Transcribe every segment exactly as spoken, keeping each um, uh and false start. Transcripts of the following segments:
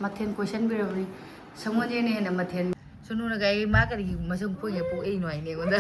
ꯃꯊꯦꯜ ꯀꯣꯏꯁꯟꯕꯤꯔꯕꯅꯤ꯫ ꯁꯪꯒꯣꯟꯁꯦꯅ ꯍꯦꯟꯅ ꯃꯊꯦꯜ꯫ ꯁꯣꯅꯨꯅꯒ ꯑꯩ ꯃꯥ ꯀꯔꯤꯒꯤ ꯃꯁꯝ ꯈꯣꯏꯒ ꯄꯣꯛꯏꯅꯣ ꯍꯥꯏꯅꯦ ꯑꯩꯉꯣꯟꯗ꯫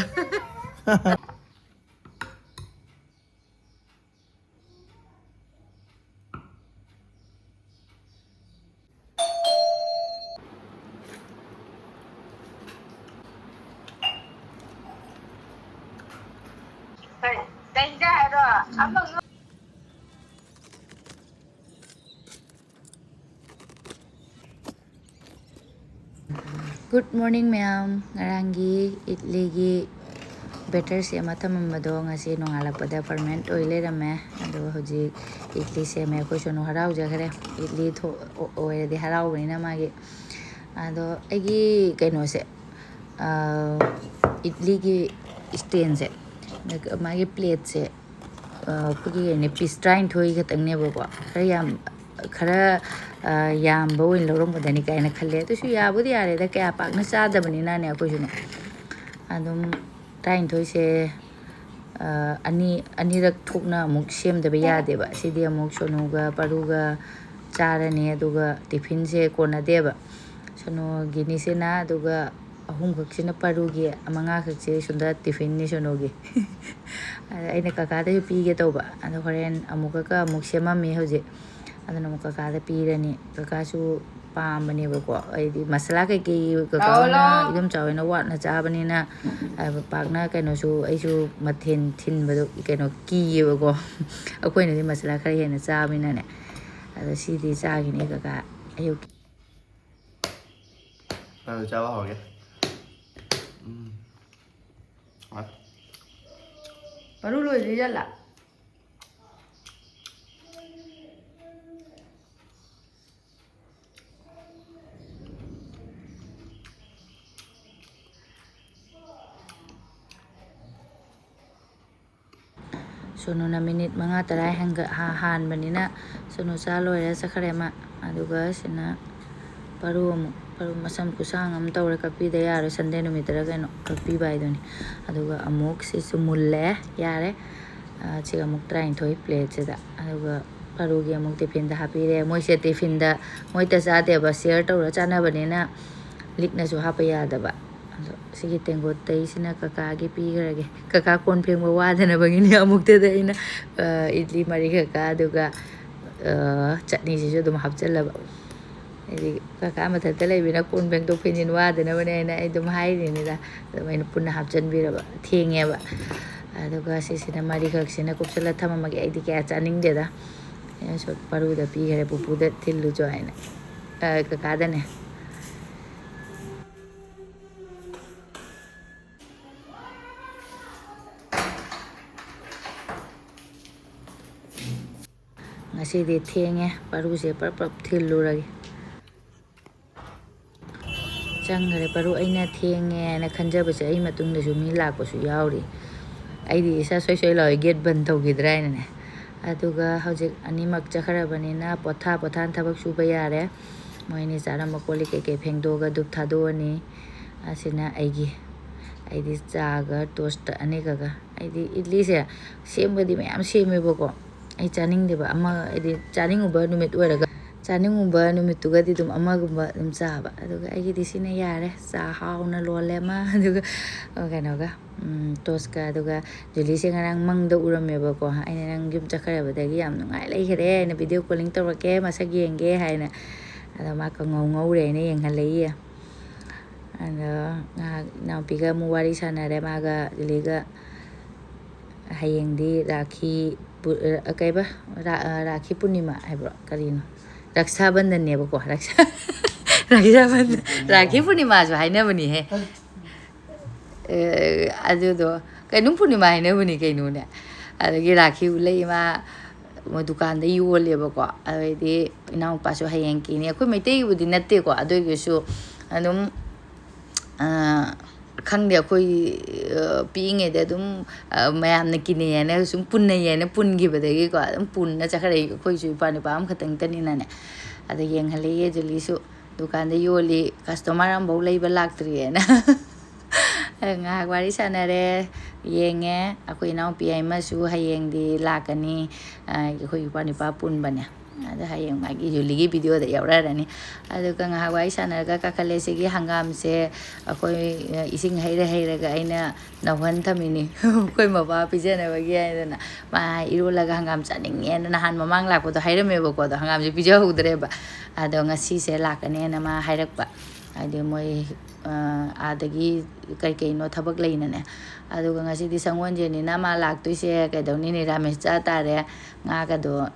Good morning ꯃꯌꯥꯝ꯫ ꯉꯔꯥꯡꯒꯤ ꯏꯗꯂꯤꯒꯤ batter ꯁꯦꯝꯃ ꯊꯝꯃꯝꯕꯗꯣ ꯉꯁꯤ ꯅꯣꯡꯉꯥꯜꯂꯛꯄꯗ ferment ꯑꯣꯏ ꯂꯩꯔꯝꯃꯦ꯫ ꯑꯗꯣ ꯍꯧꯖꯤꯛ ꯏꯗꯂꯤ ꯁꯦꯝꯃꯦ꯫ ꯑꯩꯈꯣꯏ ꯁꯣꯅꯨ ꯍꯔꯥꯎꯖꯈ꯭ꯔꯦ, ꯏꯗꯂꯤ ꯊꯣ-, ꯑꯣ-, ꯑꯣꯏꯔꯗꯤ ꯍꯔꯥꯎꯕꯅꯤꯅ ꯃꯥꯒꯤ꯫ ꯑꯗꯣ ꯑꯩꯒꯤ ꯀꯩꯅꯣꯁꯦ, ꯑꯥ, ꯏꯗꯂꯤꯒꯤ stand ꯁꯦ, ꯃꯥꯒꯤ plate ꯁꯦ, ꯑꯩꯈꯣꯏꯒꯤ ꯀꯩꯅꯣ, piece ꯇꯔꯥꯅꯤꯊꯣꯏ ꯈꯛꯇꯪꯅꯦꯕꯀꯣ꯫ ꯈꯔ ꯌꯥꯝ, ꯈꯔ, ꯑ, ꯌꯥꯝꯕ ꯑꯣꯏꯅ ꯂꯧꯔꯝꯒꯗꯅꯤ ꯀꯥꯏꯅ ꯈꯜꯂꯦ꯫ ꯑꯗꯨꯁꯨ ꯌꯥꯕꯨꯗꯤ ꯌꯥꯔꯦꯗ, ꯀꯌꯥ ꯄꯥꯛꯅ ꯆꯥꯗꯕꯅꯤꯅꯅꯦ ꯑꯩꯈꯣꯏꯁꯨꯅꯦ꯫ ꯑꯗꯨꯝ ꯇꯔꯥꯅꯤꯊꯣꯏꯁꯦ, ꯑ, ꯑꯅꯤ, ꯑꯅꯤꯔꯛ ꯊꯣꯛꯅ ꯑꯃꯨꯛ ꯁꯦꯝꯗꯕ ꯌꯥꯗꯦꯕ꯫ ꯁꯤꯗꯤ ꯑꯃꯨꯛ ꯁꯣꯅꯨꯒ ꯄꯥꯔꯨꯒ ꯆꯥꯔꯅꯤ, ꯑꯗꯨꯒ tiffin ꯁꯦ ꯀꯣꯟꯅꯗꯦꯕ꯫ ꯁꯣꯅꯨꯒꯤꯅꯤꯁꯤꯅ, ꯑꯗꯨꯒ ꯑꯍꯨꯝꯈꯛꯁꯤꯅ ꯄꯥꯔꯨꯒꯤ, ꯃꯉꯥꯈꯛꯁꯦ ꯁꯣꯝꯗ tiffin ꯅꯤ ꯁꯣꯅꯨꯒꯤ꯫ ꯑꯗ ꯑꯩꯅ ꯀꯀꯥꯗꯁꯨ ꯄꯤꯒꯦ ꯇꯧꯕ, ꯑꯗꯣ ꯍꯣꯔꯦꯟ ꯑꯃꯨꯛꯀꯀ ꯑꯃꯨꯛ ꯁꯦꯝꯃꯝꯃꯤ ꯍꯧꯖꯤꯛ, ꯑꯗꯨꯅ ꯑꯃꯨꯛ ꯀꯀꯥꯗ ꯄꯤꯔꯅꯤ꯫ ꯀꯀꯥꯁꯨ ꯄꯥꯝꯕꯅꯦꯕꯀꯣ, ꯑꯩꯗꯤ ꯃꯁꯥꯂꯥ ꯀꯩꯀꯩ ꯀꯀꯥ ꯍꯣꯏꯅ, ꯂꯥꯛꯑꯣ꯫ ꯏꯗꯣꯝꯆꯥ ꯍꯣꯏꯅ ꯋꯥꯠꯅ ꯆꯥꯕꯅꯤꯅ, ꯑ, ꯄꯥꯛꯅ ꯀꯩꯅꯣꯁꯨ, ꯑꯩꯁꯨ ꯃꯊꯦꯜ ꯊꯤꯟꯕꯗꯣ ꯀꯩꯅꯣ ꯀꯤꯌꯦꯕꯀꯣ꯫ ꯑꯩꯈꯣꯏꯅꯗꯤ ꯃꯁꯥꯂꯥ ꯈꯔ ꯍꯦꯟꯅ ꯆꯥꯕꯅꯤꯅꯅꯦ꯫ ꯑꯗꯣ ꯁꯤꯗꯤ ꯆꯥꯈꯤꯅꯤ ꯀꯀꯥ ꯑꯌꯨꯛꯀꯤ꯫ ꯑꯗꯨ ꯆꯥꯕ ꯍꯧꯔꯒꯦ꯫ ꯎꯝ꯫ ꯍꯣꯏ꯫ ꯃꯔꯨ ꯂꯣꯏꯗ꯭ꯔꯤ ꯖꯥꯠꯂꯥ? ꯁꯣꯅꯨꯅ minute ꯃꯉꯥ ꯇꯔꯥ ꯍꯦꯟꯒ-, ꯍꯥ-, ꯍꯥꯟꯕꯅꯤꯅ ꯁꯣꯅꯨ ꯆꯥ ꯂꯣꯏꯔ ꯆꯠꯈ꯭ꯔꯦ ꯃꯥ꯫ ꯑꯗꯨꯒ ꯁꯤꯅ ꯄꯥꯔꯨ ꯑꯃꯨꯛ, ꯄꯥꯔꯨ ꯃꯁꯝ ꯈꯨꯁꯥꯡ ꯑꯃ ꯇꯧꯔꯦ, ꯀꯛꯄꯤꯗ ꯌꯥꯔꯣꯏ, Sunday ꯅꯨꯃꯤꯠꯇꯔ ꯀꯩꯅꯣ ꯀꯛꯄꯤꯕ ꯍꯥꯏꯗꯨꯅꯤ꯫ ꯑꯗꯨꯒ ꯑꯃꯨꯛ ꯁꯤꯁꯨ ꯃꯨꯜꯂꯦ, ꯌꯥꯔꯦ꯫ ꯑ, ꯁꯤꯒ ꯑꯃꯨꯛ ꯇꯔꯥꯅꯤꯊꯣꯏ plate ꯁꯤꯗ꯫ ꯑꯗꯨꯒ ꯄꯔꯨꯒꯤ ꯑꯃꯨꯛ ꯇꯤꯐꯤꯟꯗ ꯍꯥꯞꯄꯤꯔꯦ꯫ ꯃꯣꯏꯁꯦ ꯇꯤꯐꯤꯟꯗ ꯃꯣꯏꯇ ꯆꯥꯗꯦꯕ, ꯁꯤꯌꯔ ꯇꯧꯔ ꯆꯥꯅꯕꯅꯤꯅ ꯂꯤꯛꯅꯁꯨ ꯍꯥꯞꯄ ꯌꯥꯗꯕ꯫ ꯑꯗꯣ ꯁꯤꯒꯤ ꯇꯦꯡꯀꯣꯠꯇꯩꯁꯤꯅ ꯀꯀꯥꯒꯤ ꯄꯤꯈ꯭ꯔꯒꯦ꯫ ꯀꯀꯥ ꯀꯣꯟ ꯐꯦꯡꯕ ꯋꯥꯗꯅꯕꯒꯤꯅꯤ ꯑꯃꯨꯛꯇꯗ ꯑꯩꯅ, ꯑ, ꯏꯗꯂꯤ ꯃꯔꯤ ꯀꯀꯥ, ꯑꯗꯨꯒ, ꯑ, ꯆꯠꯅꯤꯁꯤꯁꯨ ꯑꯗꯨꯝ ꯍꯥꯞꯆꯤꯜꯂꯕ꯫ ꯍꯥꯏꯗꯤ ꯀꯀꯥ ꯃꯊꯟꯇ ꯂꯩꯕꯅꯤꯅ ꯀꯣꯟ ꯐꯦꯡꯗꯣꯛ ꯐꯦꯡꯖꯤꯟ ꯋꯥꯗꯅꯕꯅꯦ ꯍꯥꯏꯅ ꯑꯩ ꯑꯗꯨꯝ ꯍꯥꯏꯔꯤꯅꯤꯗ꯫ ꯑꯗꯨꯝ ꯑꯩꯅ ꯄꯨꯟꯅ ꯍꯥꯞꯆꯤꯟꯕꯤꯔꯕ, ꯊꯦꯡꯉꯦꯕ꯫ ꯑꯗꯨꯒ ꯁꯤꯁꯤꯅ ꯃꯔꯤꯈꯛꯁꯤꯅ ꯀꯨꯞꯁꯜꯂ ꯊꯝꯃꯝꯃꯒꯦ꯫ ꯑꯩꯗꯤ ꯀꯌꯥ ꯆꯥꯅꯤꯡꯗꯦꯗ꯫ ꯑꯩꯅꯁꯨ ꯄꯔꯨꯗ ꯄꯤꯈꯔꯦ, "ꯄꯨꯄꯨꯗ ꯊꯤꯜꯂꯨꯆꯣ" ꯍꯥꯏꯅ꯫ ꯑ, ꯀꯀꯥꯗꯅꯦ꯫ ꯉꯁꯤꯗꯤ ꯊꯦꯡꯉꯦ, ꯄꯔꯨꯁꯦ ꯄ꯭ꯔꯞ ꯄ꯭ꯔꯞ ꯊꯤꯜꯂꯨꯔꯒꯦ꯫ ꯆꯪꯈ꯭ꯔꯦ ꯄꯔꯨ꯫ ꯑꯩꯅ ꯊꯦꯡꯉꯦ ꯍꯥꯏꯅ ꯈꯟꯖꯕꯁꯦ ꯑꯩ ꯃꯇꯨꯡꯗꯁꯨ ꯃꯤ ꯂꯥꯛꯄꯁꯨ ꯌꯥꯎꯔꯤ꯫ ꯑꯩꯗꯤ ꯏꯁꯥ ꯁꯣꯏ ꯁꯣꯏ ꯂꯥꯎꯋꯦ, ꯒꯦꯠ ꯕꯟ ꯇꯧꯈꯤꯗ꯭ꯔꯥ ꯍꯥꯏꯅꯅꯦ꯫ ꯑꯗꯨꯒ ꯍꯧꯖꯤꯛ ꯑꯅꯤꯃꯛ ꯆꯠꯈ꯭ꯔꯕꯅꯤꯅ ꯄꯣꯊꯥ ꯄꯣꯊꯥꯅ ꯊꯕꯛ ꯁꯨꯕ ꯌꯥꯔꯦ꯫ ꯃꯣꯏ ꯑꯅꯤ ꯆꯥꯔꯝꯕ ꯀꯣꯜ ꯂꯤꯛ ꯀꯩꯀꯩ ꯐꯦꯡꯗꯣꯛꯑꯒ ꯙꯨꯞ ꯊꯥꯗꯣꯛꯑꯅꯤ꯫ ꯑꯁꯤꯅ ꯑꯩꯒꯤ, ꯑꯩꯗꯤ ꯆꯥꯒ ꯇꯣꯁꯇ ꯑꯅꯤꯒꯒ꯫ ꯑꯩꯗꯤ ꯏꯗꯂꯤꯁꯦ ꯁꯦꯝꯕꯗꯤ ꯃꯌꯥꯝ ꯁꯦꯝꯃꯦꯕꯀꯣ, ꯑꯩ ꯆꯥꯅꯤꯡꯗꯦꯕ꯫ ꯑꯃ ꯍꯥꯏꯗꯤ ꯆꯥꯅꯤꯡꯉꯨꯕ ꯅꯨꯃꯤꯠ ꯑꯣꯏꯔꯒ, ꯆꯥꯅꯤꯡꯉꯨꯕ ꯅꯨꯃꯤꯠꯇꯨꯒꯗꯤ ꯑꯗꯨꯝ ꯑꯃꯒꯨꯝꯕ ꯑꯗꯨꯝ ꯆꯥꯕ꯫ ꯑꯗꯨꯒ ꯑꯩꯒꯤꯗꯤ ꯁꯤꯅ ꯌꯥꯔꯦ꯫ ꯆꯥ ꯍꯥꯎꯅ ꯂꯣꯜꯂꯦ ꯑꯃ, ꯑꯗꯨꯒ ꯀꯩꯅꯣꯒ, ꯎꯝ, ꯇꯣꯁꯀ꯫ ꯑꯗꯨꯒ ꯖꯨꯂꯤꯁꯦ ꯉꯔꯥꯡ ꯃꯪꯗ ꯎꯔꯝꯃꯦꯕꯀꯣ꯫ ꯑꯩꯅ "ꯅꯪ ꯌꯨꯝ ꯆꯠꯈ꯭ꯔꯕꯗꯒꯤ ꯌꯥꯝ ꯅꯨꯡꯉꯥꯏ ꯂꯩꯈꯔꯦ, ꯑꯩꯅ ꯚꯤꯗꯤꯑꯣ ꯀꯣꯂꯤꯡ ꯇꯧꯔꯛꯀꯦ, ꯃꯁꯛ ꯌꯦꯡꯒꯦ" ꯍꯥꯏꯅ꯫ ꯑꯗꯣ ꯃꯥ ꯀꯥꯡꯉꯧ ꯉꯧꯔꯦ, ꯑꯩꯅ ꯌꯦꯡꯍꯜꯂꯛꯏꯌꯦ꯫ ꯑꯗꯣ ꯉꯥꯏꯍꯥꯛ ꯏꯅꯥꯎꯄꯤꯒ ꯑꯃꯨꯛ ꯋꯥꯔꯤ ꯁꯥꯟꯅꯔꯦ, ꯃꯥꯒ ꯖꯨꯂꯤꯒ꯫ ꯍꯌꯦꯡꯗꯤ ꯔꯥꯈꯤ ꯄꯨ-, ꯑ, ꯀꯩꯕ? ꯔꯥ-, ꯑ, ꯔꯥꯈꯤ ꯄꯨꯔꯅꯤꯃꯥ ꯍꯥꯏꯕ꯭ꯔꯣ? ꯀꯔꯤꯅꯣ? ꯔꯛꯁꯥ ꯕꯟꯙꯟꯅꯦꯕꯀꯣ, ꯔꯛꯁꯥ-, ꯔꯛꯁꯥ ꯕꯟꯙꯟ, ꯔꯥꯈꯤ ꯄꯨꯔꯅꯤꯃꯥꯁꯨ ꯍꯥꯏꯅꯕꯅꯤꯍꯦ꯫ ꯑꯦ, ꯑꯗꯨꯗꯣ ꯀꯩꯅꯣ, ꯄꯨꯔꯅꯤꯃꯥ ꯍꯥꯏꯅꯕꯅꯤ ꯀꯩꯅꯣꯅꯦ꯫ ꯑꯗꯒꯤ ꯔꯥꯈꯤ ꯎꯠꯂꯛꯏ ꯃꯥ, ꯃꯣꯏ ꯗꯨꯀꯥꯟꯗ ꯌꯣꯜꯂꯦꯕꯀꯣ꯫ ꯑꯗꯩꯗꯤ ꯏꯅꯥꯎꯄꯥꯁꯨ ꯍꯌꯦꯡ ꯀꯤꯅꯤ꯫ ꯑꯩꯈꯣꯏ ꯃꯩꯇꯩꯒꯤꯕꯨꯗꯤ ꯅꯠꯇꯦꯀꯣ, ꯑꯗꯨ ꯑꯣꯏꯔꯒꯁꯨ ꯑꯗꯨꯝ, ꯑ, ꯈꯪꯗꯦ, ꯑꯩꯈꯣꯏ, ꯑ, ꯄꯤꯛꯏꯉꯩꯗ ꯑꯗꯨꯝ, ꯑ, ꯃꯌꯥꯝꯅ ꯀꯤꯅꯩ ꯍꯥꯏꯅ ꯁꯨꯝ ꯄꯨꯟꯅꯩ ꯍꯥꯏꯅ ꯄꯨꯟꯈꯤꯕꯗꯒꯤꯀꯣ, ꯑꯗꯨꯝ ꯄꯨꯟꯅ ꯆꯠꯈ꯭ꯔꯦ꯫ ꯑꯩꯈꯣꯏꯁꯨ ꯏꯄꯥ ꯅꯨꯄꯥ ꯑꯃꯈꯛꯇꯪꯇꯅꯤꯅꯅꯦ꯫ ꯑꯗ ꯌꯦꯡꯍꯜꯂꯛꯑꯦ ꯖꯨꯂꯤꯁꯨ꯫ ꯗꯨꯀꯥꯟꯗ ꯌꯣꯜꯂꯤ, ꯀꯁꯇꯃꯔ ꯑꯃꯐꯥꯎ ꯂꯩꯕ ꯂꯥꯛꯇ꯭ꯔꯤꯑꯅ꯫ ꯉꯥꯏꯍꯥꯛ ꯋꯥꯔꯤ ꯁꯥꯟꯅꯔꯦ, ꯌꯦꯡꯉꯦ꯫ ꯑꯩꯈꯣꯏ ꯏꯅꯥꯎꯄꯤ ꯑꯃꯁꯨ ꯍꯌꯦꯡꯗꯤ ꯂꯥꯛꯀꯅꯤ꯫ ꯑꯩꯈꯣꯏ ꯏꯄ꯭ꯋꯥ ꯅꯨꯄꯥ ꯄꯨꯟꯕꯅꯦ꯫ ꯑꯗꯣ ꯍꯌꯦꯡ ꯃꯥꯒꯤ ꯖꯨꯂꯤꯒꯤ ꯚꯤꯗꯤꯑꯣꯗ ꯌꯥꯎꯔꯛꯑꯅꯤ꯫ ꯑꯗꯨꯒ ꯉꯥꯏꯍꯥꯛ ꯋꯥꯔꯤ ꯁꯥꯟꯅꯔꯒ ꯀꯥꯈꯠꯂꯦ꯫ ꯁꯤꯒꯤ ꯍꯪꯒꯥꯝꯁꯦ ꯑꯩꯈꯣꯏ ꯏꯁꯤꯡ ꯍꯩꯔ ꯍꯩꯔꯒ ꯑꯩꯅ ꯅꯧꯍꯟ ꯊꯝꯃꯤꯅꯤ꯫ ꯑꯩꯈꯣꯏ ꯃꯄꯥ ꯄꯤꯖꯅꯕꯒꯤ ꯍꯥꯏꯗꯅ꯫ ꯃꯥ ꯏꯔꯣꯜꯂꯒ ꯍꯪꯒꯥꯝ ꯆꯥꯅꯤꯡꯉꯦꯅ ꯅꯍꯥꯟ ꯃꯃꯥꯡ ꯂꯥꯛꯄꯗꯣ ꯍꯥꯏꯔꯝꯃꯦꯕꯀꯣ꯫ ꯑꯗꯣ ꯍꯪꯒꯥꯝꯁꯦ ꯄꯤꯖꯍꯧꯗ꯭ꯔꯦꯕ꯫ ꯑꯗꯣ ꯉꯁꯤꯁꯦ ꯂꯥꯛꯀꯅꯦꯅ ꯃꯥ ꯍꯥꯏꯔꯛꯄ꯫ ꯍꯥꯏꯗꯤ ꯃꯣꯏ ꯑꯥꯗꯒꯤ ꯀꯩ ꯀꯩꯅꯣ ꯊꯕꯛ ꯂꯩꯅꯅꯦ꯫ ꯑꯗꯨꯒ ꯉꯁꯤꯗꯤ ꯁꯪꯒꯣꯜꯁꯦꯟꯅꯤꯅ ꯃꯥ ꯂꯥꯛꯇꯣꯏꯁꯦ ꯀꯩꯗꯧꯅꯤ, ꯅꯤꯔꯥꯃꯤꯁ ꯆꯥ ꯇꯥꯔꯦ꯫ ꯉꯥꯒꯗꯣ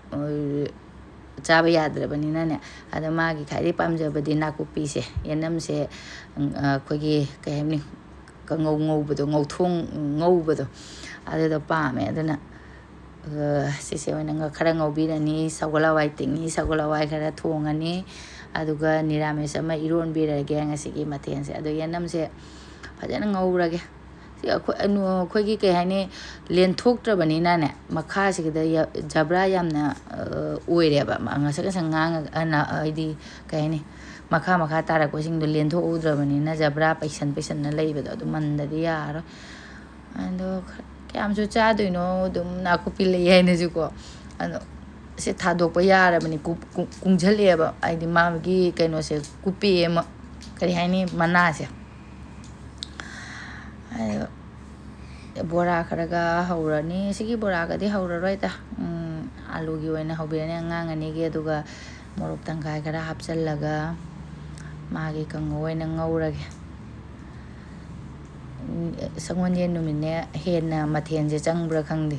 ꯆꯥꯕ ꯌꯥꯗ꯭ꯔꯕꯅꯤꯅꯅꯦ꯫ ꯑꯗꯣ ꯃꯥꯒꯤ ꯈ꯭ꯋꯥꯏꯗꯒꯤ ꯄꯥꯝꯖꯕꯗꯤ ꯅꯥꯀꯨꯞꯄꯤꯁꯦ, ꯌꯦꯅꯝꯁꯦ꯫ ꯑꯩꯈꯣꯏꯒꯤ ꯀꯩ ꯍꯥꯏꯅꯤ, ꯀꯥꯡꯉꯧ ꯉꯧꯕꯗꯣ, ꯉꯧꯊꯣꯡ ꯉꯧꯕꯗꯣ, ꯑꯗꯨꯗꯣ ꯄꯥꯝꯃꯦ꯫ ꯑꯗꯨꯅ ꯁꯤꯁꯦ ꯑꯣꯏꯅ ꯈꯔ ꯉꯧꯕꯤꯔꯅꯤ꯫ ꯁꯒꯣꯜ ꯍꯋꯥꯏ ꯇꯤꯡꯉꯤ, ꯁꯒꯣꯜ ꯍꯋꯥꯏ ꯈꯔ ꯊꯣꯡꯉꯅꯤ꯫ ꯑꯗꯨꯒ ꯅꯤꯔꯥꯃꯤꯁ ꯑꯃ ꯏꯔꯣꯟꯕꯤꯔꯒꯦ ꯉꯁꯤꯒꯤ ꯃꯊꯦꯜꯁꯦ꯫ ꯑꯗꯣ ꯌꯦꯅꯝꯁꯦ ꯐꯖꯅ ꯉꯧꯔꯒꯦ꯫ ꯁꯤ ꯑꯩꯈꯣꯏ ꯑꯩꯈꯣꯏꯒꯤ ꯀꯩ ꯍꯥꯏꯅꯤ, ꯂꯦꯟꯊꯣꯛꯇ꯭ꯔꯕꯅꯤꯅꯅꯦ, ꯃꯈꯥꯁꯤꯗ ꯖꯕ꯭ꯔꯥ ꯌꯥꯝꯅ ꯑꯣꯏꯔꯦꯕ꯫ ꯉꯁꯛ ꯉꯁꯛ ꯉꯥꯡꯉꯒ, ꯍꯥꯏꯗꯤ ꯀꯩ ꯍꯥꯏꯅꯤ, ꯃꯈꯥ ꯃꯈꯥ ꯇꯥꯔꯛꯄꯁꯤꯡꯗꯣ ꯂꯦꯟꯊꯣꯛꯍꯧꯗ꯭ꯔꯕꯅꯤꯅ ꯖꯕ꯭ꯔꯥ ꯄꯩꯁꯟ ꯄꯩꯁꯟꯅ ꯂꯩꯕꯗꯣ ꯑꯗꯨ ꯃꯟꯗꯗꯤ ꯌꯥꯔꯔꯣꯏ꯫ ꯑꯗꯣ ꯀꯌꯥꯝꯁꯨ ꯆꯥꯗꯣꯏꯅꯣ, ꯑꯗꯨꯝ ꯅꯥꯀꯨꯞꯄꯤ ꯂꯩ ꯍꯥꯏꯅꯁꯨꯀꯣ꯫ ꯑꯗꯣ ꯁꯤ ꯊꯥꯗꯣꯛꯄ ꯌꯥꯔꯕꯅꯤ꯫ ꯀꯨꯡ- ꯀꯨꯡ- ꯀꯨꯡꯁꯤꯜꯂꯛꯑꯦꯕ, ꯍꯥꯏꯗꯤ ꯃꯥꯒꯤ ꯀꯩꯅꯣꯁꯦ, ꯀꯨꯞꯄꯦ ꯑꯃ, ꯀꯔꯤ ꯍꯥꯏꯅꯤ, ꯃꯅꯥꯁꯦ꯫ ꯑꯗꯣ ꯕꯣꯔꯥ ꯈꯔꯒ ꯍꯧꯔꯅꯤ꯫ ꯁꯤꯒꯤ ꯕꯣꯔꯥꯒꯗꯤ ꯍꯧꯔꯔꯣꯏꯗ꯫ ꯎꯝ, ꯑꯂꯨꯒꯤ ꯑꯣꯏꯅ ꯍꯧꯕꯤꯔꯅꯤ ꯑꯉꯥꯡ ꯑꯅꯤꯒꯤ꯫ ꯑꯗꯨꯒ ꯃꯣꯔꯣꯛ ꯇꯪꯈꯥꯏ ꯈꯔ ꯍꯥꯞꯆꯤꯜꯂꯒ ꯃꯥꯒꯤ ꯀꯥꯡꯉꯧ ꯑꯣꯏꯅ ꯉꯧꯔꯒꯦ꯫ ꯎꯝ, ꯁꯒꯣꯜꯁꯦꯟ ꯅꯨꯃꯤꯠꯅꯦ ꯍꯦꯟꯅ ꯃꯊꯦꯜꯁꯦ ꯆꯪꯕ꯭ꯔꯥ ꯈꯪꯗꯦ꯫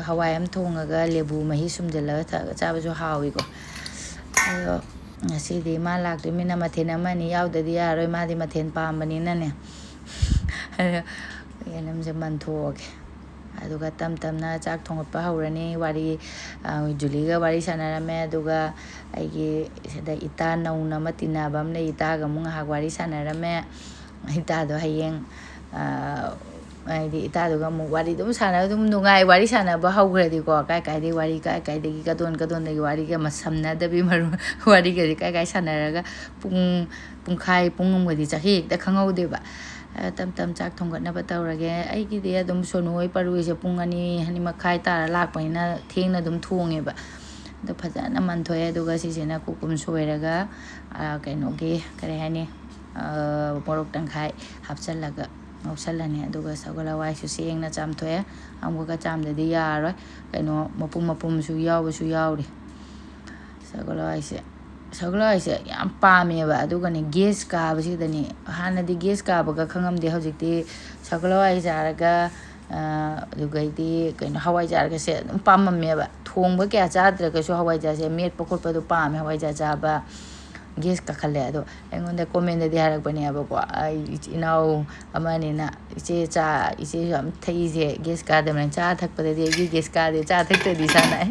ꯍꯋꯥꯏ ꯑꯃ ꯊꯣꯡꯉꯒ ꯂꯦꯕꯨ ꯃꯍꯤ ꯁꯨꯝꯖꯤꯜꯂꯒ ꯊꯛꯑꯒ ꯆꯥꯕꯁꯨ ꯍꯥꯎꯋꯤꯀꯣ꯫ ꯑꯗꯣ ꯉꯁꯤꯗꯤ ꯃꯥ ꯂꯥꯛꯇꯣꯏꯃꯤꯅ ꯃꯊꯦꯜ ꯑꯃ ꯑꯅꯤ ꯌꯥꯎꯗꯗꯤ ꯌꯥꯔꯔꯣꯏ, ꯃꯥꯗꯤ ꯃꯊꯦꯜ ꯄꯥꯝꯕꯅꯤꯅꯅꯦ꯫ ꯑꯗꯣ ꯌꯦꯅꯝꯁꯦ ꯃꯟꯊꯣꯛꯑꯒꯦ꯫ ꯑꯗꯨꯒ ꯇꯞ ꯇꯞꯅ ꯆꯥꯛ ꯊꯣꯡꯒꯠꯄ ꯍꯧꯔꯅꯤ꯫ ꯋꯥꯔꯤ, ꯑ, ꯖꯨꯂꯤꯒ ꯋꯥꯔꯤ ꯁꯥꯟꯅꯔꯝꯃꯦ꯫ ꯑꯗꯨꯒ ꯑꯩꯒꯤ ꯁꯤꯗ ꯏꯇꯥ ꯅꯧꯅ ꯑꯃ ꯇꯤꯟꯅꯕ ꯑꯃ ꯂꯩ, ꯏꯇꯥꯒ ꯑꯃꯨꯛ ꯉꯥꯏꯍꯥꯛ ꯋꯥꯔꯤ ꯁꯥꯟꯅꯔꯝꯃꯦ꯫ ꯏꯇꯥꯗꯣ ꯍꯌꯦꯡ, ꯑ, ꯍꯥꯏꯗꯤ ꯏꯇꯥꯗꯨꯒ ꯑꯃꯨꯛ ꯋꯥꯔꯤ ꯑꯗꯨꯝ ꯁꯥꯟꯅꯕ, ꯑꯗꯨꯝ ꯅꯨꯡꯉꯥꯏ꯫ ꯋꯥꯔꯤ ꯁꯥꯟꯅꯕ ꯍꯧꯈ꯭ꯔꯗꯤꯀꯣ, ꯀꯥꯏ ꯀꯥꯏꯗꯒꯤ ꯋꯥꯔꯤ, ꯀꯥꯏ ꯀꯥꯏꯗꯒꯤ ꯀꯗꯣꯟ ꯀꯗꯣꯟꯗꯒꯤ ꯋꯥꯔꯤꯒ ꯃꯁꯝꯅꯗꯕꯤ ꯃꯔꯨ ꯋꯥꯔꯤꯒꯗꯤ ꯀꯥꯏ ꯀꯥꯏ ꯁꯥꯟꯅꯔꯒ ꯄꯨꯡ, ꯄꯨꯡꯈꯥꯏ, ꯄꯨꯡ ꯑꯃꯒꯗꯤ ꯆꯍꯤ ꯍꯦꯛꯇ ꯈꯪꯍꯧꯗꯦꯕ꯫ ꯇꯞ ꯇꯞ ꯆꯥꯛ ꯊꯣꯡꯒꯠꯅꯕ ꯇꯧꯔꯒꯦ꯫ ꯑꯩꯒꯤꯗꯤ ꯑꯗꯨꯝ ꯁꯣꯅꯨ ꯍꯣꯏ ꯄꯔꯨꯏꯁꯦ ꯄꯨꯡ ꯑꯅꯤ, ꯑꯅꯤ ꯃꯈꯥꯏ ꯇꯥꯔ ꯂꯥꯛꯄꯅꯤꯅ ꯊꯦꯡꯅ ꯑꯗꯨꯝ ꯊꯣꯡꯉꯦꯕ꯫ ꯑꯗꯣ ꯐꯖꯅ ꯃꯟꯊꯣꯛꯑꯦ꯫ ꯑꯗꯨꯒ ꯁꯤꯁꯤꯅ ꯀꯨꯀꯨꯝ ꯁꯣꯏꯔꯒ, ꯀꯩꯅꯣꯒꯤ, ꯀꯔꯤ ꯍꯥꯏꯅꯤ, ꯃꯣꯔꯣꯛ ꯇꯪꯈꯥꯏ ꯍꯥꯞꯆꯤꯜꯂꯒ ꯉꯧꯁꯜꯂꯅꯤ꯫ ꯑꯗꯨꯒ ꯁꯒꯣꯜ ꯍꯋꯥꯏꯁꯨ ꯁꯦꯡꯅ ꯆꯥꯝꯊꯣꯛꯑꯦ꯫ ꯑꯃꯨꯛꯀ ꯆꯥꯝꯗꯗꯤ ꯌꯥꯔꯔꯣꯏ꯫ ꯀꯩꯅꯣ, ꯃꯄꯨꯝ ꯃꯄꯨꯝꯁꯨ ꯌꯥꯎꯕꯁꯨ ꯌꯥꯎꯔꯤ꯫ ꯁꯒꯣꯜ ꯍꯋꯥꯏꯁꯦ, ꯁꯒꯣꯜ ꯍꯋꯥꯏꯁꯦ ꯌꯥꯝ ꯄꯥꯝꯃꯦꯕ꯫ ꯑꯗꯨꯒꯅꯦ, ꯒ꯭ꯌꯥꯁ ꯀꯥꯕꯁꯤꯗꯅꯦ, ꯍꯥꯟꯅꯗꯤ ꯒ꯭ꯌꯥꯁ ꯀꯥꯕꯒ ꯈꯪꯉꯝꯗꯦ꯫ ꯍꯧꯖꯤꯛꯇꯤ ꯁꯒꯣꯜ ꯍꯋꯥꯏ ꯆꯥꯔꯒ, ꯑꯗꯨꯒꯩꯗꯤ ꯀꯩꯅꯣ, ꯍꯋꯥꯏꯖꯥꯔꯒꯁꯦ ꯑꯗꯨꯝ ꯄꯥꯝꯃꯝꯃꯦꯕ꯫ ꯊꯣꯡꯕ ꯀꯌꯥ ꯆꯥꯗ꯭ꯔꯒꯁꯨ ꯍꯋꯥꯏꯖꯥꯔꯁꯦ ꯃꯦꯠꯄ ꯈꯣꯠꯄꯗꯣ ꯄꯥꯝꯃꯦ, ꯍꯋꯥꯏꯖꯥꯔ ꯆꯥꯕ꯫ ꯒ꯭ꯌꯥꯁ ꯀꯥꯈꯠꯂꯦ꯫ ꯑꯗꯣ ꯑꯩꯉꯣꯟꯗ ꯀꯣꯃꯦꯟꯗꯗꯤ ꯍꯥꯏꯔꯛꯄꯅꯦꯕꯀꯣ, ꯑꯩ ꯏꯆꯤꯟ ꯏꯅꯥꯎ ꯑꯃꯅꯤꯅ, "ꯏꯆꯦ, ꯆꯥ, ꯏꯆꯦꯁꯨ ꯌꯥꯝ ꯊꯛꯏꯁꯦ, ꯒ꯭ꯌꯥꯁ ꯀꯥꯗꯕꯅꯤꯅ ꯆꯥ ꯊꯛꯄꯗꯗꯤ ꯑꯩꯒꯤ ꯒ꯭ꯌꯥꯁ ꯀꯥꯗꯦ, ꯆꯥ ꯊꯛꯇ꯭ꯔꯗꯤ ꯏꯁꯥ ꯅꯥꯏ꯫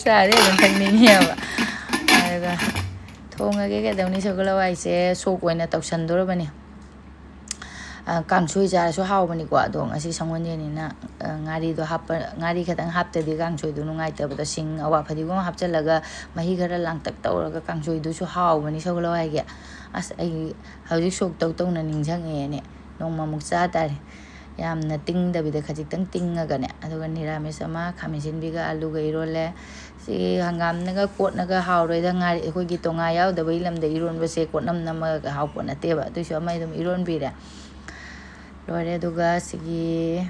ꯆꯥꯗꯤ ꯑꯗꯨꯝ ꯊꯛꯅꯤꯡꯉꯦꯕ꯫ ꯑꯗꯨꯒ ꯊꯣꯡꯉꯒꯦ꯫ ꯀꯩꯗꯧꯅꯤ, ꯁꯒꯣꯜ ꯍꯋꯥꯏꯁꯦ ꯁꯣꯛ ꯑꯣꯏꯅ ꯇꯧꯁꯟꯗꯣꯔꯕꯅꯤ꯫ ꯀꯥꯡꯁꯣꯏ ꯆꯥꯔꯁꯨ ꯍꯥꯎꯕꯅꯤꯀꯣ꯫ ꯑꯗꯣ ꯉꯁꯤ ꯁꯪꯒꯣꯜꯁꯦꯟꯅꯤꯅ ꯉꯥꯔꯤꯗꯣ ꯍꯥꯞꯄ, ꯉꯥꯔꯤ ꯈꯛꯇꯪ ꯍꯥꯞꯇꯗꯤ ꯀꯥꯡꯁꯣꯏꯗꯣ ꯅꯨꯡꯉꯥꯏꯇꯕꯗꯣ꯫ ꯁꯤꯡ, ꯑꯋꯥ ꯐꯗꯤꯒꯣꯝ ꯍꯥꯞꯆꯤꯜꯂꯒ ꯃꯍꯤ ꯈꯔ ꯂꯥꯡꯇꯛ ꯇꯧꯔꯒ ꯀꯥꯡꯁꯣꯏꯗꯨꯁꯨ ꯍꯥꯎꯕꯅꯤ ꯁꯒꯣꯜ ꯍꯋꯥꯏꯒꯤ꯫ ꯑꯁ, ꯑꯩ ꯍꯧꯖꯤꯛ ꯁꯣꯛ ꯇꯧ ꯇꯧꯅ ꯅꯤꯡꯁꯤꯡꯉꯛꯑꯦꯅꯦ꯫ ꯅꯣꯡꯃꯃꯨꯛ ꯆꯥ ꯇꯥꯔꯦ꯫ ꯌꯥꯝꯅ ꯇꯤꯡꯗꯕꯤꯗ ꯈꯖꯤꯛꯇꯪ ꯇꯤꯡꯉꯒꯅꯦ꯫ ꯑꯗꯨꯒ ꯅꯤꯔꯥꯃꯤꯁ ꯑꯃ, ꯈꯥꯃꯦꯟ ꯑꯁꯤꯟꯕꯤꯒ ꯑꯂꯨꯒ ꯏꯔꯣꯜꯂꯦ꯫ ꯁꯤ ꯍꯪꯒꯥꯝꯅꯒ ꯀꯣꯠꯅꯒ ꯍꯥꯎꯔꯣꯏꯗ, ꯉꯥꯔꯤ, ꯑꯩꯈꯣꯏꯒꯤ ꯇꯣꯉꯥ ꯌꯥꯎꯗꯕ ꯏꯂꯝꯗ ꯏꯔꯣꯟꯕꯁꯦ ꯀꯣꯠꯅꯝ ꯅꯝꯃꯒ ꯍꯥꯎꯄꯣꯠ ꯅꯠꯇꯦꯕ꯫ ꯑꯗꯨꯏꯁꯨ ꯑꯃ ꯑꯗꯨꯝ ꯏꯔꯣꯟꯕꯤꯔꯦ꯫ ꯂꯣꯏꯔꯦ꯫ ꯑꯗꯨꯒ ꯁꯤꯒꯤ,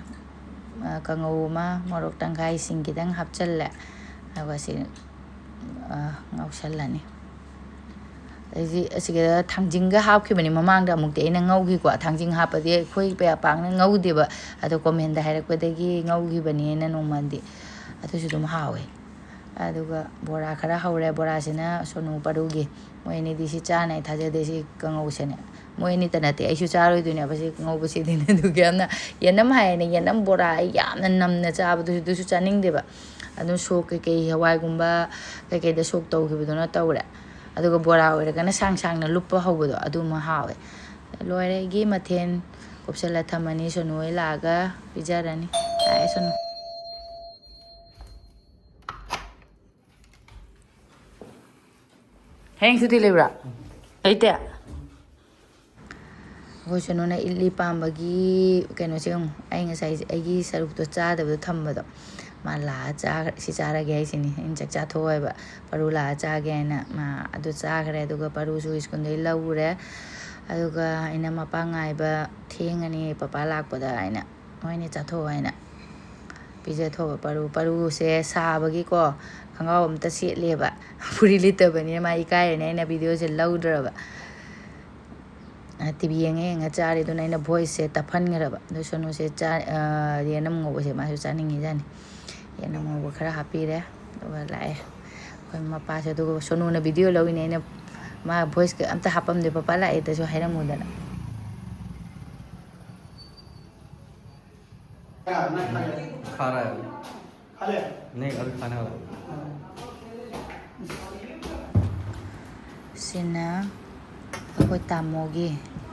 ꯀꯥꯡꯉꯧ ꯑꯃ, ꯃꯣꯔꯣꯛ ꯇꯪꯈꯥꯏ, ꯁꯤꯡ ꯈꯤꯇꯪ ꯍꯥꯞꯆꯜꯂꯦ꯫ ꯑꯗꯨꯒ ꯁꯤ, ꯉꯧꯁꯜꯂꯅꯤ꯫ ꯑꯗꯩꯗꯤ ꯑꯁꯤꯒ ꯊꯥꯡꯖꯤꯡꯒ ꯍꯥꯞꯈꯤꯕꯅꯤ ꯃꯃꯥꯡꯗ꯫ ꯑꯃꯨꯛꯇꯤ ꯑꯩꯅ ꯉꯧꯈꯤꯀꯣ꯫ ꯊꯥꯡꯖꯤꯡ ꯍꯥꯞꯄꯗꯤ ꯑꯩꯈꯣꯏ ꯀꯌꯥ ꯄꯥꯛꯅ ꯉꯧꯗꯦꯕ꯫ ꯑꯗꯣ ꯀꯣꯃꯦꯟꯗ ꯍꯥꯏꯔꯛꯄꯗꯒꯤ ꯉꯧꯈꯤꯕꯅꯦꯅ ꯅꯣꯡꯃꯗꯤ꯫ ꯑꯗꯨꯁꯨ ꯑꯗꯨꯝ ꯍꯥꯎꯋꯦ꯫ ꯑꯗꯨꯒ ꯕꯣꯔꯥ ꯈꯔ ꯍꯧꯔꯦ꯫ ꯕꯣꯔꯥꯁꯤꯅ ꯁꯣꯅꯨ ꯄꯔꯨꯒꯤ꯫ ꯃꯣꯏ ꯑꯅꯤꯗꯤ ꯁꯤ ꯆꯥꯅꯤ ꯊꯥꯖꯗꯦ, ꯁꯤ ꯀꯥꯡꯉꯧꯁꯦꯅꯦ꯫ ꯃꯣꯏ ꯑꯅꯤꯇ ꯅꯠꯇꯦ, ꯑꯩꯁꯨ ꯆꯥꯔꯣꯏꯗꯣꯏꯅꯦꯕ ꯁꯤ ꯀꯥꯡꯉꯧꯕꯁꯤꯗꯤ꯫ ꯑꯗꯨꯒꯤ ꯌꯥꯝꯅ ꯌꯦꯅꯝ ꯍꯥꯏꯌꯦꯅꯦ, ꯌꯦꯅꯝ ꯕꯣꯔꯥ ꯑꯩ ꯌꯥꯝꯅ ꯅꯝꯅ ꯆꯥꯕꯗꯨꯁꯨ, ꯑꯗꯨꯁꯨ ꯆꯥꯅꯤꯡꯗꯦꯕ꯫ ꯑꯗꯨꯝ ꯁꯣꯛ ꯀꯩꯀꯩ, ꯍꯋꯥꯏꯒꯨꯝꯕ ꯀꯩꯀꯩꯗ ꯁꯣꯛ ꯇꯧꯈꯤꯕꯗꯨꯅ ꯇꯧꯔꯦ꯫ ꯑꯗꯨꯒ ꯕꯣꯔꯥ ꯑꯣꯏꯔꯒꯅ ꯁꯥꯡ ꯁꯥꯡꯅ ꯂꯨꯞꯄ ꯍꯧꯕꯗꯣ, ꯑꯗꯨꯃ ꯍꯥꯎꯋꯦ꯫ ꯂꯣꯏꯔꯦ ꯑꯩꯒꯤ ꯃꯊꯦꯜ꯫ ꯀꯨꯞꯁꯜꯂ ꯊꯝꯃꯅꯤ꯫ ꯁꯣꯅꯨ ꯍꯣꯏ ꯂꯥꯛꯑꯒ ꯄꯤꯖꯔꯅꯤ꯫ ꯂꯥꯛꯑꯦ ꯁꯣꯅꯨ꯫ ꯍꯌꯦꯡ ꯁꯨꯇꯤ ꯂꯩꯕ꯭ꯔꯥ? ꯂꯩꯇꯦ? ꯑꯩꯈꯣꯏ ꯁꯣꯅꯨꯅ ꯏꯗꯂꯤ ꯄꯥꯝꯕꯒꯤ ꯀꯩꯅꯣꯁꯦ ꯌꯦꯡꯉꯨ, ꯑꯩ ꯉꯁꯥꯏ ꯑꯩꯒꯤ ꯁꯔꯨꯛꯇꯣ ꯆꯥꯗꯕꯗꯣ ꯊꯝꯕꯗꯣ, ꯃꯥ ꯂꯥꯛꯑ ꯆꯥꯈ꯭ꯔꯦ꯫ "ꯁꯤ ꯆꯥꯔꯒꯦ" ꯍꯥꯏꯁꯤꯅꯤ꯫ ꯑꯩꯅ "ꯆꯥꯛ ꯆꯥꯊꯣꯛꯑꯣ" ꯍꯥꯏꯕ, "ꯄꯔꯨ ꯂꯥꯛꯑ ꯆꯥꯒꯦ" ꯍꯥꯏꯅ꯫ ꯃꯥ ꯑꯗꯨ ꯆꯥꯈ꯭ꯔꯦ꯫ ꯑꯗꯨꯒ ꯄꯔꯨꯁꯨ ꯁ꯭ꯀꯨꯜꯗꯒꯤ ꯂꯧꯔꯦ꯫ ꯑꯗꯨꯒ ꯑꯩꯅ "ꯃꯄꯥ ꯉꯥꯏꯕ ꯊꯦꯡꯉꯅꯤ ꯄꯄꯥ ꯂꯥꯛꯄꯗ" ꯍꯥꯏꯅ, "ꯍꯣꯏꯅꯦ, ꯆꯥꯊꯣꯛꯑꯣ" ꯍꯥꯏꯅ ꯄꯤꯖꯊꯣꯛꯑꯕ꯫ ꯄꯔꯨ, ꯄꯔꯨꯁꯦ ꯁꯥꯕꯒꯤꯀꯣ ꯈꯣꯡꯒ꯭ꯔꯥꯎ ꯑꯝꯇ ꯁꯦꯠꯂꯦꯕ꯫ ꯐꯨꯔꯤꯠ ꯂꯤꯠꯇꯕꯅꯤꯅ ꯃꯥ ꯏꯀꯥꯏꯔꯦꯅ ꯑꯩꯅ ꯚꯤꯗꯤꯑꯣꯁꯦ ꯂꯧꯗ꯭ꯔꯕ꯫ ꯇꯤ ꯚꯤ ꯌꯦꯡꯉ ꯌꯦꯡꯉ ꯆꯥꯔꯦ꯫ ꯑꯗꯨꯅ ꯑꯩꯅ ꯚꯣꯏꯁꯁꯦ ꯇꯞꯍꯟꯈ꯭ꯔꯕ꯫ ꯑꯗꯣ ꯁꯣꯅꯨꯁꯦ ꯆꯥ-, ꯑ, ꯌꯦꯅꯝ ꯉꯧꯕꯁꯦ ꯃꯥꯁꯨ ꯆꯥꯅꯤꯡꯉꯤꯖꯥꯠꯅꯤ꯫ ꯌꯦꯅꯝ ꯉꯧꯕ ꯈꯔ ꯍꯥꯞꯄꯤꯔꯦ꯫ ꯑꯗꯨꯒ ꯂꯥꯛꯑꯦ ꯑꯩꯈꯣꯏ ꯃꯄꯥꯁꯦ꯫ ꯑꯗꯨꯒ ꯁꯣꯅꯨꯅ ꯚꯤꯗꯤꯑꯣ ꯂꯧꯋꯤꯅꯦ꯫ ꯑꯩꯅ ꯃꯥ ꯚꯣꯏꯁꯀ ꯑꯝꯇ ꯍꯥꯞꯄꯝꯗꯦ꯫ "ꯄꯄꯥ ꯂꯥꯛꯑꯦꯗꯁꯨ" ꯍꯥꯏꯔꯝꯃꯨꯗꯅ꯫ खा रहा है अभी। नहीं, अभी खाने वाला है। ꯁꯤꯅ ꯑꯩꯈꯣꯏ ꯇꯥꯃꯣꯒꯤ꯫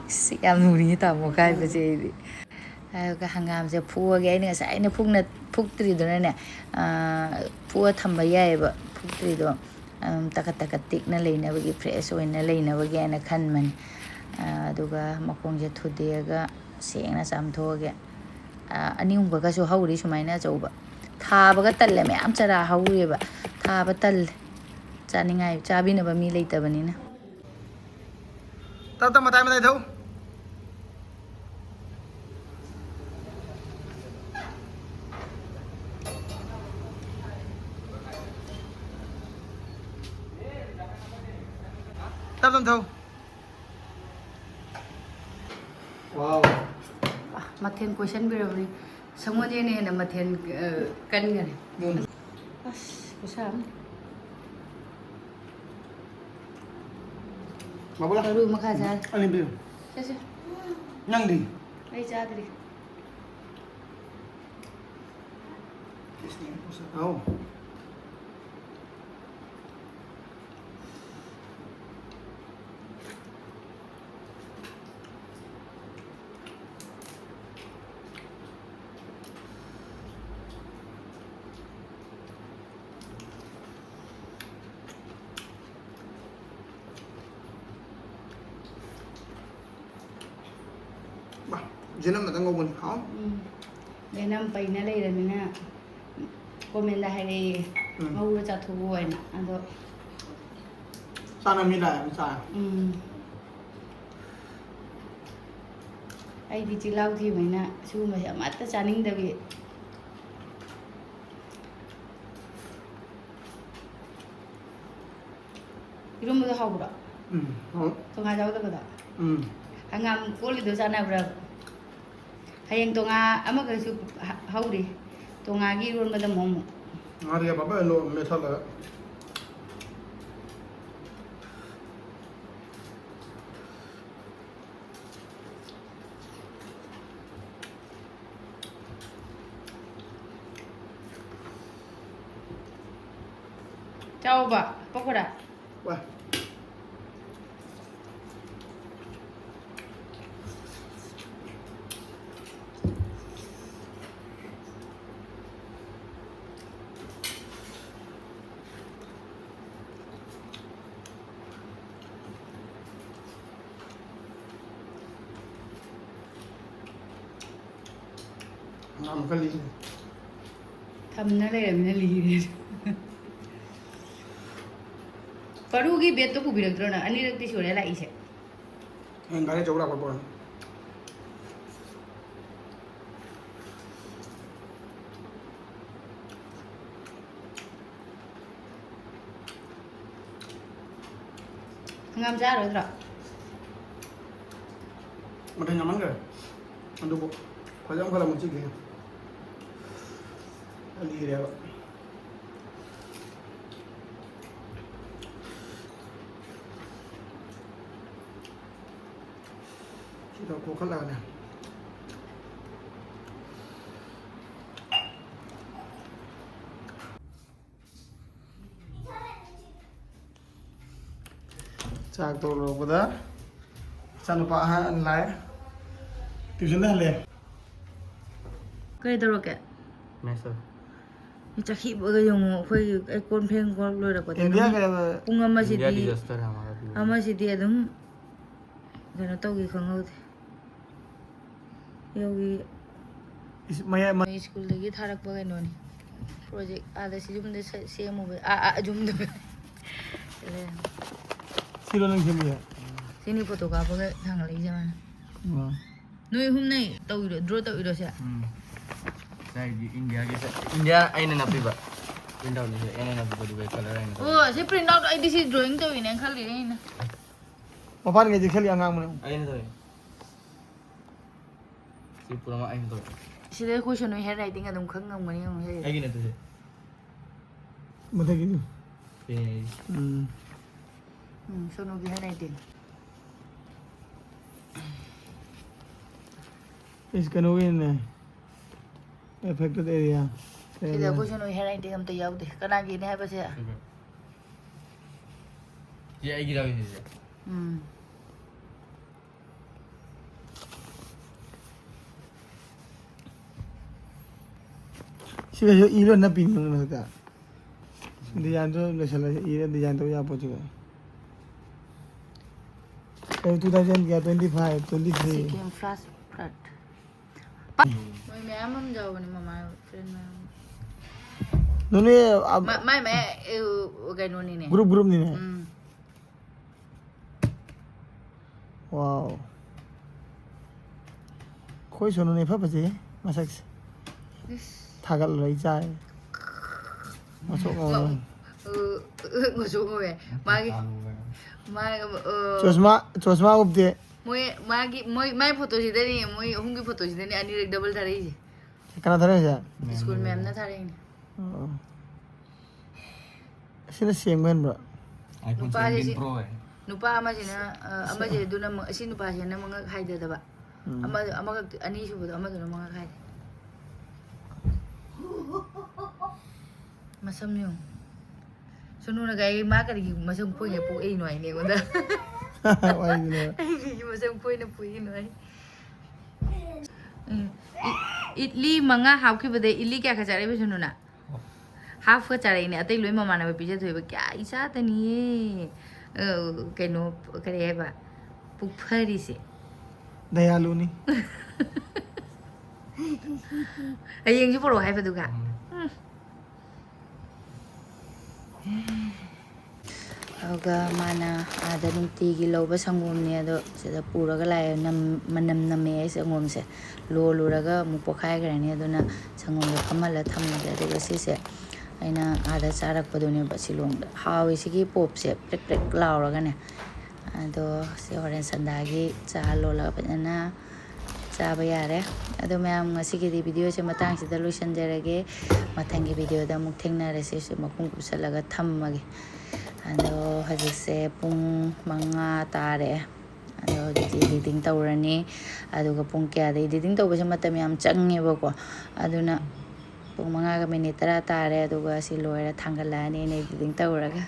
ꯁꯤ ꯌꯥꯝ ꯅꯣꯛꯅꯤꯡꯉꯤ, ꯇꯥꯃꯣꯒ ꯍꯥꯏꯕꯁꯦ ꯑꯩꯗꯤ꯫ ꯑꯗꯨꯒ ꯍꯪꯒꯥꯝꯁꯦ ꯐꯨꯛꯑꯒꯦ꯫ ꯑꯩꯅ ꯉꯁꯥꯏ ꯑꯩꯅ ꯐꯨꯛꯅ-, ꯐꯨꯛꯇ꯭ꯔꯤꯗꯨꯅꯅꯦ, ꯑ, ꯐꯨꯛꯑ ꯊꯝꯕ ꯌꯥꯏꯑꯕ꯫ ꯐꯨꯛꯇ꯭ꯔꯤꯗꯣ ꯑꯗꯨꯝ ꯇꯀꯠ ꯇꯀꯠ ꯇꯦꯛꯅ ꯂꯩꯅꯕꯒꯤ, ꯐ꯭ꯔꯦꯁ ꯑꯣꯏꯅ ꯂꯩꯅꯕꯒꯤ ꯍꯥꯏꯅ ꯈꯟꯕꯅꯤ꯫ ꯑ, ꯑꯗꯨꯒ ꯃꯈꯣꯡꯁꯦ ꯊꯨꯗꯦꯛꯑꯒ ꯁꯦꯡꯅ ꯆꯥꯝꯊꯣꯛꯑꯒꯦ꯫ ꯑ, ꯑꯅꯤ ꯑꯍꯨꯝꯈꯛꯀꯁꯨ ꯍꯧꯔꯤ ꯁꯨꯃꯥꯏꯅ ꯑꯆꯧꯕ꯫ ꯊꯥꯕꯒ ꯇꯜꯂꯦ, ꯃꯌꯥꯝ ꯆꯔꯥ ꯍꯧꯔꯤꯑꯕ꯫ ꯊꯥꯕ ꯇꯜꯂꯦ꯫ ꯆꯥꯅꯤꯡꯉꯥꯏ, ꯆꯥꯕꯤꯅꯕ ꯃꯤ ꯂꯩꯇꯕꯅꯤꯅ꯫ ꯇꯞ ꯇꯞ ꯃꯇꯥꯏ ꯃꯇꯥꯏ ꯊꯧ꯫ ꯇꯞ ꯇꯞ ꯊꯧ꯫ ꯋꯥꯎ꯫ ꯃꯊꯦꯜ ꯀꯣꯏꯁꯟꯕꯤꯔꯕꯅꯤ꯫ ꯁꯪꯒꯣꯜꯁꯦꯅ ꯍꯦꯟꯅ ꯃꯊꯦꯜ, ꯑ, ꯀꯟꯈꯔꯦ꯫ ꯎꯝ꯫ ꯑꯁ, ꯈꯨꯠꯁꯥ ꯑꯃ꯫ ꯕꯥꯕꯨꯂꯥ꯫ ꯃꯔꯨ ꯃꯈꯥ ꯆꯥꯔꯦ꯫ ꯑꯅꯤ ꯄꯤꯌꯨ꯫ ꯁꯦ, ꯁꯦ꯫ ꯅꯪꯗꯤ? ꯑꯩ ꯆꯥꯗ꯭ꯔꯤ꯫ ꯑꯧ꯫ ꯌꯦꯅꯝ ꯈꯛꯇꯪ ꯉꯧꯕꯅꯤ ꯍꯥꯎ꯫ ꯎꯝ꯫ ꯌꯦꯅꯝ ꯄꯩꯅ ꯂꯩꯔꯃꯤꯅ comment ꯍꯥꯏꯔꯛꯑꯦ꯫ ꯎꯝ꯫ "ꯉꯧꯔ ꯆꯥꯊꯣꯛꯑꯣ" ꯍꯥꯏꯅ꯫ ꯑꯗꯣ ꯆꯥꯅ ꯃꯤ ꯂꯥꯛꯑꯦ ꯑꯗꯨꯝ ꯆꯥꯔꯦ꯫ ꯎꯝ꯫ ꯑꯩꯗꯤ ꯆꯤꯜꯍꯥꯎ ꯊꯤꯕꯅꯤꯅ ꯁꯤꯒꯨꯝꯕꯁꯦ ꯑꯃꯠꯇ ꯆꯥꯅꯤꯡꯗꯕꯤ꯫ ꯏꯔꯣꯝꯕꯗꯣ ꯍꯥꯎꯕ꯭ꯔꯣ? ꯎꯝ, ꯍꯥꯎ꯫ ꯇꯣꯉꯥꯟ ꯌꯥꯎꯗꯕꯗꯣ? ꯎꯝ꯫ ꯍꯪꯒꯥꯝ ꯀꯣꯜꯂꯤꯗꯣ ꯆꯥꯟꯅꯕ꯭ꯔꯥ? ꯍꯌꯦꯡ ꯇꯣꯉꯥ ꯑꯃꯒꯁꯨ ꯍ-, ꯍꯧꯔꯤ꯫ ꯇꯣꯉꯥꯒꯤ ꯏꯔꯣꯟꯕꯗ ꯑꯃꯨꯛ ꯑꯃꯨꯛ꯫ ꯉꯥꯔꯤ ꯑꯐꯕ ꯂꯣ-, ꯃꯦꯠꯁꯜꯂꯒ꯫ ꯆꯥꯎꯕ ꯄꯀꯣꯔꯥ꯫ ꯋꯥ꯫ ꯍꯪꯒꯥꯝ ꯈꯔ ꯂꯤꯔꯦ꯫ ꯊꯝꯅ ꯂꯩꯔꯕꯅꯤꯅ ꯂꯤꯔꯦ꯫ ꯄꯔꯨꯒꯤ ꯕꯦꯠꯇꯣ ꯄꯨꯕꯤꯔꯛꯇ꯭ꯔꯣ ꯅꯪ? ꯑꯅꯤꯔꯛꯇꯤ ꯁꯨꯔꯦ ꯂꯥꯛꯏꯁꯦ꯫ ꯍꯌꯦꯡ ꯒꯥꯔꯤ ꯑꯆꯧꯕ ꯂꯥꯛꯄ ꯄꯨꯔꯛꯑꯣ꯫ ꯍꯪꯒꯥꯝ ꯆꯥꯔꯣꯏꯗ꯭ꯔꯣ? ꯃꯊꯦꯜ ꯌꯥꯝꯃꯟꯈ꯭ꯔꯦ꯫ ꯑꯗꯨꯕꯨ ꯐꯖꯅ ꯈꯜꯂ ꯃꯨꯠꯆꯤꯒꯦ꯫ ꯂꯤꯔꯦꯕ꯫ ꯁꯤꯗ ꯀꯣꯛꯈꯠꯂꯒꯅꯦ꯫ ꯆꯥꯛ ꯇꯣꯛ ꯂꯣꯏꯔꯛꯄꯗ ꯏꯆꯥꯅꯨꯄꯥ ꯑꯍꯟ ꯂꯥꯛꯑꯦ꯫ Tuition ꯗ ꯍꯜꯂꯛꯑꯦ꯫ ꯀꯩꯗꯧꯔꯒꯦ? ꯃꯦꯁ꯫ ꯆꯥꯛꯈꯤꯕꯒ ꯌꯦꯡꯉꯣ, ꯑꯩꯈꯣꯏꯒꯤ ꯑꯩ ꯀꯣꯟ ꯐꯦꯡ ꯈꯣꯠ ꯂꯣꯏꯔꯛꯄꯗ ꯏꯟꯗꯤꯌꯥ ꯑꯗꯨꯝ ꯀꯩ ꯍꯥꯏꯕ? ꯄꯨꯡ ꯑꯃꯁꯤꯗꯤ, ꯏꯟꯗꯤꯌꯥ disaster ꯍꯥꯏꯕ ꯃꯥꯜꯂꯦ꯫ ꯑꯃꯁꯤꯗꯤ ꯑꯗꯨꯝ ꯀꯩꯅꯣ ꯇꯧꯈꯤ ꯈꯪꯍꯧꯗꯦ꯫ ꯌꯧꯏ꯫ ꯏꯁ, ꯃꯌꯥꯏ ꯃ- ꯃꯣꯏ ꯁ꯭ꯀꯨꯜꯗꯒꯤ ꯊꯥꯔꯛꯄ ꯀꯩꯅꯣꯅꯤ꯫ ꯄ꯭ꯔꯣꯖꯦꯛ ꯑꯥꯗ ꯁꯤ ꯌꯨꯝꯗ ꯁ-, ꯁꯦꯝꯃꯨꯕ꯫ ꯑꯥ, ꯑꯥ, ꯌꯨꯝꯗ꯫ ꯁꯤꯔꯣ ꯅꯪ ꯁꯦꯝꯃꯤꯁꯦ? ꯁꯤꯅꯤ ꯐꯣꯇꯣ ꯀꯥꯞꯄꯒ ꯊꯥꯡꯒꯠꯂꯛꯏꯁꯦ ꯃꯥꯅ꯫ ꯋꯥ꯫ ꯅꯣꯏ ꯑꯍꯨꯝꯅ ꯇꯧꯔꯤꯔꯣ? ꯗ꯭ꯔꯣ ꯇꯧꯔꯤꯔꯣ ꯁꯦ? ꯎꯝ꯫ ꯉꯁꯥꯏꯒꯤ ꯏꯟꯗꯤꯌꯥꯒꯤ ꯆꯠ-, ꯏꯟꯗꯤꯌꯥ ꯑꯩꯅ ꯅꯞꯄꯤꯕ꯫ ꯄ꯭ꯔꯤꯟꯠ ꯑꯥꯎꯠꯅꯤꯁꯦ ꯑꯩꯅ ꯅꯞꯄꯤꯕ, ꯑꯗꯨꯒ ꯀꯂꯔ ꯑꯩꯅ ꯇꯧꯕ꯫ ꯑꯣ, ꯁꯤ ꯄ꯭ꯔꯤꯟꯠ ꯑꯥꯎꯠ ꯑꯩꯗꯤ ꯁꯤ ꯗ꯭ꯔꯣꯌꯤꯡ ꯇꯧꯔꯤꯅꯦ ꯈꯜꯂꯤꯅꯦ ꯑꯩꯅ꯫ ꯃꯄꯥꯟꯒꯤꯗꯤ ꯈꯜꯂꯤ ꯑꯉꯥꯡꯕꯅꯦ꯫ ꯑꯩꯅ ꯇꯧꯔꯤ꯫ ꯁꯤ ꯄꯨꯝꯅꯃꯛ ꯑꯩꯅ ꯇꯧꯔꯤ꯫ ꯁꯤꯗ ꯑꯩꯈꯣꯏ ꯁꯣꯅꯨ ꯍꯦꯟ ꯔꯥꯏꯇꯤꯡ ꯑꯗꯨꯝ ꯈꯪ ꯉꯝꯒꯅꯤ ꯌꯦꯡꯉꯨ ꯁꯤꯗ꯫ ꯑꯩꯒꯤ ꯅꯠꯇꯦ ꯁꯤ꯫ ꯃꯊꯛꯀꯤꯗꯨ꯫ ꯄꯦꯟ ꯑꯩ꯫ ꯎꯝ꯫ ꯎꯝ, ꯁꯣꯅꯨꯒꯤ ꯍꯦꯟ ꯔꯥꯏꯇꯤꯡ꯫ ꯏꯁ ꯀꯩꯅꯣꯒꯤꯅꯦ꯫ Affected area꯫ ꯁꯤꯗ ꯑꯩꯈꯣꯏ ꯁꯣꯅꯨ ꯍꯦꯟ ꯔꯥꯏꯇꯤꯡ ꯑꯝꯇ ꯌꯥꯎꯗꯦ꯫ ꯀꯅꯥꯒꯤꯅꯦ ꯍꯥꯏꯕꯁꯦ? ꯁꯤ ꯑꯩꯒꯤꯔꯕ ꯁꯤꯁꯦ? ꯎꯝ꯫ ꯁꯤꯒꯁꯨ ꯏ ꯂꯣꯏ ꯅꯞꯄꯤꯅꯤ ꯅꯪ ꯃꯊꯛꯇ꯫ ꯗꯤꯖꯥꯏꯟꯗꯣ ꯂꯣꯏꯁꯤꯜꯂꯁꯤ, ꯏꯔ ꯗꯤꯖꯥꯏꯟ ꯇꯧ ꯌꯥꯄꯣꯠꯁꯤꯒ꯫ ꯑꯩ two thousand ꯀꯌꯥ, twenty five, twenty three꯫ Sikkim flash flood. ꯃꯣꯏ ꯃꯌꯥꯝ ꯑꯃ ꯌꯥꯎꯕꯅꯦ, ꯃꯃꯥ ꯐ꯭ꯔꯦꯟ ꯃꯌꯥꯝ꯫ ꯅꯣꯅꯦ, ꯑ, ꯃ-, ꯃꯥꯏ, ꯃꯥꯏ, ꯑꯦ, ꯀꯩꯅꯣꯅꯤꯅꯦ꯫ ꯒ꯭ꯔꯨꯞ ꯒ꯭ꯔꯨꯞꯅꯤꯅꯦ꯫ ꯎꯝ꯫ ꯋꯥꯎ꯫ ꯑꯩꯈꯣꯏ ꯁꯣꯅꯨꯅ ꯏꯐ ꯐꯖꯩꯍꯦ ꯃꯁꯛꯁꯦ꯫ ꯏꯁ꯫ ꯊꯥꯒꯠꯂꯔꯣꯏ ꯆꯥꯏ꯫ ꯃꯁꯛ ꯉꯧꯔ꯫ ꯉꯧ-, ꯉꯧ-, ꯉꯧꯁꯨ ꯉꯧꯋꯦ꯫ ꯃꯥꯒꯤ, ꯇꯥꯜꯂꯨ ꯀꯩꯅꯣ꯫ ꯃꯥꯒꯤ, ꯑ, ꯆꯣꯁꯃꯥ, ꯆꯣꯁꯃꯥ ꯎꯞꯇꯦ꯫ ꯃꯣꯏ, ꯃꯥꯒꯤ, ꯃꯣꯏ, ꯃꯥꯏ ꯐꯣꯇꯣꯁꯤꯗꯅꯦ, ꯃꯣꯏ ꯑꯍꯨꯝꯒꯤ ꯐꯣꯇꯣꯁꯤꯗꯅꯦ ꯑꯅꯤꯔꯛ ꯗꯕꯜ ꯊꯥꯔꯛꯏꯁꯦ꯫ ꯀꯅꯥ ꯊꯥꯔꯛꯏꯁꯦ? ꯁ꯭ꯀꯨꯜ ꯃꯌꯥꯝꯅ ꯊꯥꯔꯛꯏꯅꯦ꯫ ꯑꯣ꯫ ꯑꯁꯤꯅ ꯁꯦꯡꯕ ꯍꯦꯟꯕ꯭ꯔꯣ? iPhone ꯅꯨꯄꯥꯁꯦ seventeen ꯁꯤ-, Pro ꯑꯣꯏ꯫ ꯅꯨꯄꯥ ꯑꯃꯁꯤꯅ, ꯑ, ꯑꯁ꯫ ꯑꯃꯁꯦ ꯑꯗꯨꯅ ꯃ-, ꯑꯁꯤ ꯅꯨꯄꯥꯁꯤꯅ ꯃꯉꯛ ꯍꯥꯏꯗꯗꯕ꯫ ꯎꯝ꯫ ꯑꯃ, ꯑꯃꯈꯛ, ꯑꯅꯤꯁꯨꯕꯗꯣ ꯑꯃꯗꯨꯅ ꯃꯉꯛ ꯍꯥꯏꯗꯦ꯫ ꯃꯁꯝ ꯌꯦꯡꯉꯨ꯫ ꯁꯣꯅꯨꯅ ꯀꯥꯏ, ꯃꯥ ꯀꯔꯤꯒꯤ ꯃꯁꯝ ꯈꯣꯏꯅ ꯄꯣꯛꯏꯅꯣ ꯍꯥꯏꯅꯦ ꯑꯩꯉꯣꯟꯗ꯫ ꯋꯥꯔꯤꯗꯨꯅꯦ꯫ ꯑꯩꯒꯤ ꯃꯁꯝ ꯈꯣꯏꯅ ꯄꯣꯛꯏꯅꯣ ꯍꯥꯏ꯫ ꯎꯝ꯫ ꯏ-, ꯏꯗꯂꯤ ꯃꯉꯥ ꯍꯥꯞꯈꯤꯕꯗꯩ ꯏꯗꯂꯤ ꯀꯌꯥ ꯈꯛ ꯆꯥꯔꯛꯏꯕ ꯁꯣꯅꯨꯅ? ꯍꯥꯐꯀ ꯆꯥꯔꯛꯏꯅꯦ, ꯑꯇꯩ ꯂꯣꯏ ꯃꯃꯥꯟꯅꯕ ꯄꯤꯖꯊꯣꯛꯑꯦꯕ꯫ ꯀꯌꯥ ꯏꯆꯥꯗꯅꯤꯌꯦ, ꯑ, ꯀꯩꯅꯣ, ꯀꯔꯤ ꯍꯥꯏꯕ, ꯄꯨꯛꯐꯔꯤꯁꯦ꯫ ꯗꯌꯥꯂꯨꯅꯤ꯫ ꯍꯌꯦꯡꯁꯨ ꯄꯨꯔꯛꯑꯣ ꯍꯥꯏꯕꯗꯨꯒ꯫ ꯎꯝ꯫ ꯑꯗꯨꯒ ꯃꯥꯅ ꯑꯥꯗ ꯅꯨꯡꯇꯤꯒꯤ ꯂꯧꯕ ꯁꯪꯒꯣꯝꯅꯦ, ꯑꯗꯣ ꯁꯤꯗ ꯄꯨꯔꯒ ꯂꯥꯛꯑꯦ꯫ ꯅꯝ-, ꯃꯅꯝ ꯅꯝꯃꯦ ꯑꯩ ꯁꯪꯒꯣꯝꯁꯦ꯫ ꯂꯣꯜꯂꯨꯔꯒ ꯑꯃꯨꯛ ꯄꯣꯛꯈꯥꯏꯈ꯭ꯔꯅꯤ꯫ ꯑꯗꯨꯅ ꯁꯪꯒꯣꯝꯗꯣ ꯐꯝꯍꯜꯂ ꯊꯝꯃꯒꯦ꯫ ꯑꯗꯨꯒ ꯁꯤꯁꯦ ꯑꯩꯅ ꯑꯥꯗ ꯆꯥꯔꯛꯄꯗꯨꯅꯦꯕ ꯁꯤꯂꯣꯡꯗ꯫ ꯍꯥꯎꯋꯤ ꯁꯤꯒꯤ ꯄꯣꯞꯁꯦ, ꯄ꯭ꯔꯦꯛ ꯄ꯭ꯔꯦꯛ ꯂꯥꯎꯔꯒꯅꯦ꯫ ꯑꯗꯣ ꯁꯤ ꯍꯣꯔꯦꯟ ꯁꯟꯗꯥꯒꯤ ꯆꯥ ꯂꯣꯜꯂꯒ ꯐꯖꯅ ꯆꯥꯕ ꯌꯥꯔꯦ꯫ ꯑꯗꯣ ꯃꯌꯥꯝ, ꯉꯁꯤꯒꯤꯗꯤ videoꯁꯦ ꯃꯇꯥꯡꯁꯤꯗ ꯂꯣꯏꯁꯤꯟꯖꯔꯒꯦ꯫ ꯃꯊꯪꯒꯤ videoꯗ ꯑꯃꯨꯛ ꯊꯦꯡꯅꯔꯁꯤ꯫ ꯁꯤ ꯃꯈꯨꯝ ꯀꯨꯞꯁꯜꯂꯒ ꯊꯝꯃꯒꯦ꯫ ꯑꯗꯣ ꯍꯧꯖꯤꯛꯁꯦ ꯄꯨꯡ ꯃꯉꯥ ꯇꯥꯔꯦ꯫ ꯑꯗꯣ ꯍꯧꯖꯤꯛꯇꯤ editing ꯇꯧꯔꯅꯤ꯫ ꯑꯗꯨꯒ ꯄꯨꯡ ꯀꯌꯥꯗ editing ꯇꯧꯕꯁꯦ ꯃꯇꯝ ꯌꯥꯝ ꯆꯪꯉꯦꯕꯀꯣ꯫ ꯑꯗꯨꯅ ꯄꯨꯡ ꯃꯉꯥꯒ minute ꯇꯔꯥ ꯇꯥꯔꯦ꯫ ꯑꯗꯨꯒ ꯁꯤ ꯂꯣꯏꯔ ꯊꯥꯡꯒꯠꯂꯛꯑꯅꯤ ꯑꯩꯅ editing ꯇꯧꯔꯒ꯫